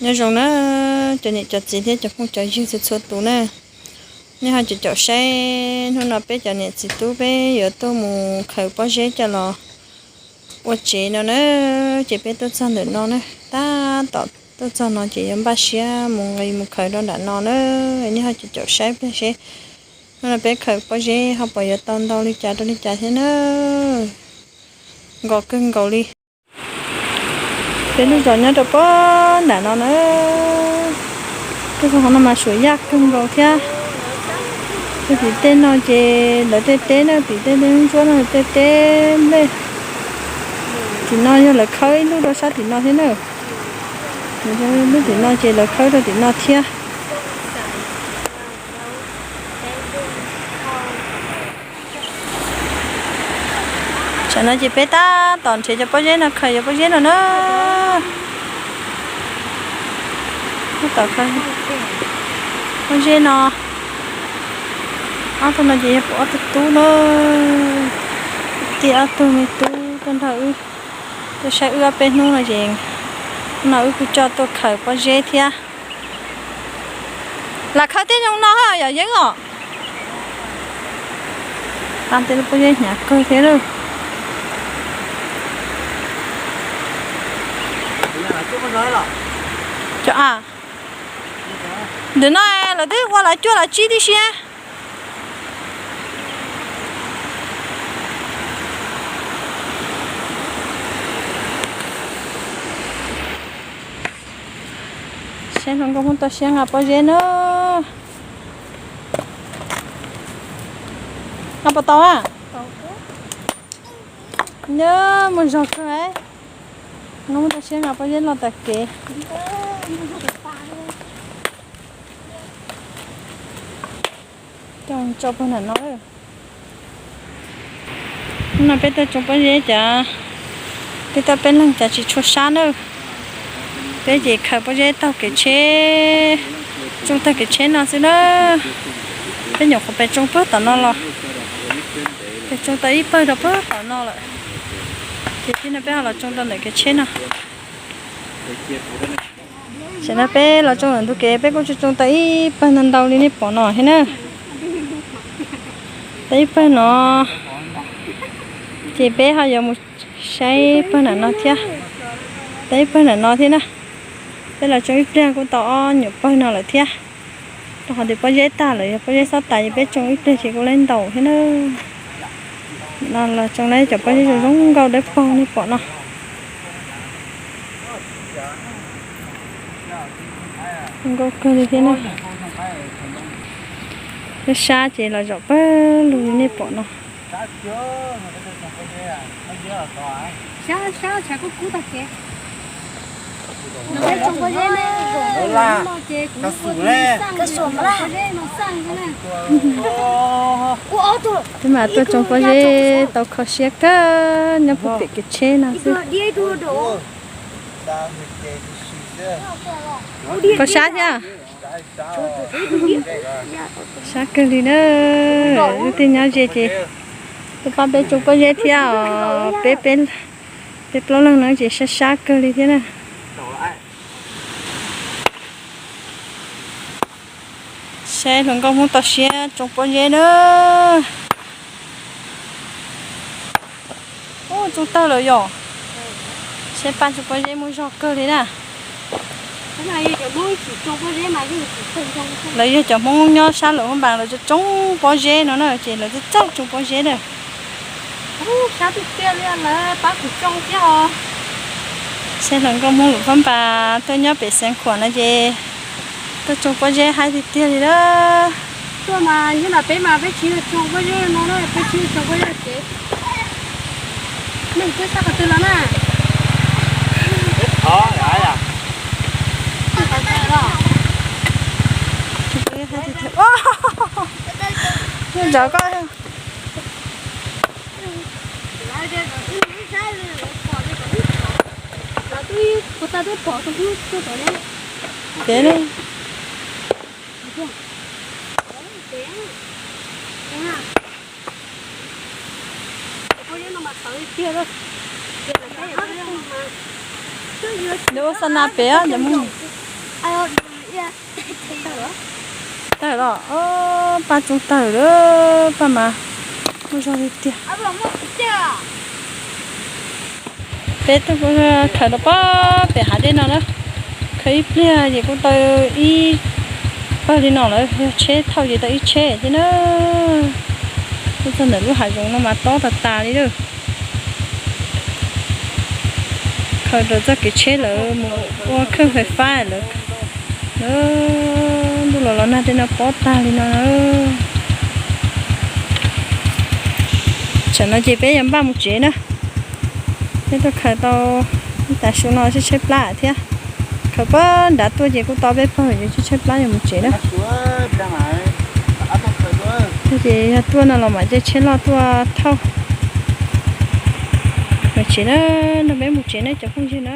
Nyob zoo na, cov niam cov txiv thiab cov phooj cov ywg txhua txhua tus na, nej ho caum caum saib, hnub no peb cov niam txiv tub peb yuav tuaj mus khaws pob zeb coj los ua tsev no na. Ces peb tuaj txog ntawm no na, tab tom tuaj txog no ces yuav npaj siab mus nqis mus khaws rau nram no na. Nej ho caum caum saib pliag seb hnub no peb khaws pob zeb ho puas yuav tau ntau li cas rau li cas thiab na. Nkos kawg nkaus li. Peb lub zos nyob rau pem nram no na. Tuaj txog qhov no mas suam yaj kawg nkaus thiab. Tim tej no ces lawv tej teb na, tim tej teb ntsuab no tej teb nplej. Tim no yog lawv khawb ib lub rau sab tim no thiab na. Lub tim no ces lawv khawb rau tim no thiab. Tam no ces peb tab tom nrhiav cov pob zeb no khaws yuav pob zeb no na. Tab tom khaws pob zeb no. Ob tug no ces yog kuv ob tug tub na. Tij ob tug me tub tuaj nrog wb, tuaj saib wb ob peb hnub no ces no wb kuj coj tuaj khaws pob zeb thiab. Lam khawb tej zoo no yom Yeeb os. Tej lub pob zeb hnyav kawg thiab lauj. Cov a, ntawm no lawv twb ua lawv cuaj lawv tsib tib si. Saib hluas nkauj Hmoob toj siab nqa pob zeb na. Nqa puas tau a? Nyob muaj zog kawg. Hluas nkauj Hmoob toj siab nqa pob zeb los tas kev. Coj tso pag nram no. Hnub no peb tuaj tsoo pob zeb cas peb tuaj peb leeg cas tsis tshua sab na. Peb ces khaws pob zeb taug kev tsheb, tsoo taug kev tsheb no xwb na. Peb nyuam qhuav pem tsoo puag tom no los, pem tsoo tau ib pawg rau puag tom no lawm. Ces thiab no peb ho los tsoo rau ntawm kev tsheb no. Tam no peb los tsoo ntawm ntug kev peb kuj tsoo tsoo tau ib pawg ntau ntau li nej pom no thiab na. Tau ib pawg no, ces peb ho yuav mus saib pawg nram no thiab. Tau ib pawg nram no thiab na. Peb los tsoo ib pliag kuj tau ob nyuam pawg no lawm thiab. Rau qhov tias pob zeb tag lawm, yog pob zeb xob tas ces peb tsoo ib pliag ces kuj lab ntaus thiab na. No los tsoo lawm cov pob zeb zoo zoo nkauj dawb paug nej pom no. Zoo nkauj kawg li thiab na. Lub sab ces los zaum pawg lug li nej pom no. Peb mas tuaj tsoo pob zeb tau kho siab kawg nyob puag pem kev tsheb no xwb. Kho sab thiab. Sab kawg li na. Wb twb nyob ze ces tuaj pab peb tsoo pob zeb thiab os. Peb, peb plaub leeg no ces sab sab kawg li thiab na. Saib hluas nkauj Hmoob toj siab tsoo pob zeb na. Ub, tsoo tawg lawm yom. Saib pab tsoo pob zeb muaj zog kawg li na. Lawv yog cov Hmoob nyob sab Luam Phab Npas lawv tseem tsoo pob zeb no na ces lawv txawj txawj tsoo pob zeb na. Saib hluas nkauj Hmoob Luam Phab Npas tuaj nyob pem Xeev Khuam no ces tuaj tsoo pob zeb haib tiag tiag li lawm. Tuaj mas nyob ntawm peb mas peb tsis tsoo pob zeb no na, peb tsis tsoo pob zeb ces nej twb sab qhov twg los na? Ntawd koj Nws ua xa na pem cov Hmoob. Tawg los, paj tsooj tawg lawm, paj mas muaj zog li tiag. Peb tuaj khaws rau pob pem hav dej no na. Khaws ib pliag ces kuj tau ib pawg li no lawm, yog tsheb thauj ces tau ib tsheb thiab na. Tuaj txog ntawm lub hav zoov no mas tob tas tas li lawm. Khaws raws txoj kev tsheb lawv mus ua kheej fais fab lawm. Ntuj los los nag tej no pob tag li no na. Tsam no ces peb yuav npaj mus tsev na. Peb tuaj khaws tau ib tav su no tshaib tshaib plab thiab. Khaws puag nrad tuaj ces kuj tau peb pawg, ces tshaib tshaib plab yuav mus tsev na. Ces yog tuaj no los mam caij tsheb loj tuaj thauj. Mus tsev na, nrog peb mus tsev na cov phooj ywg na.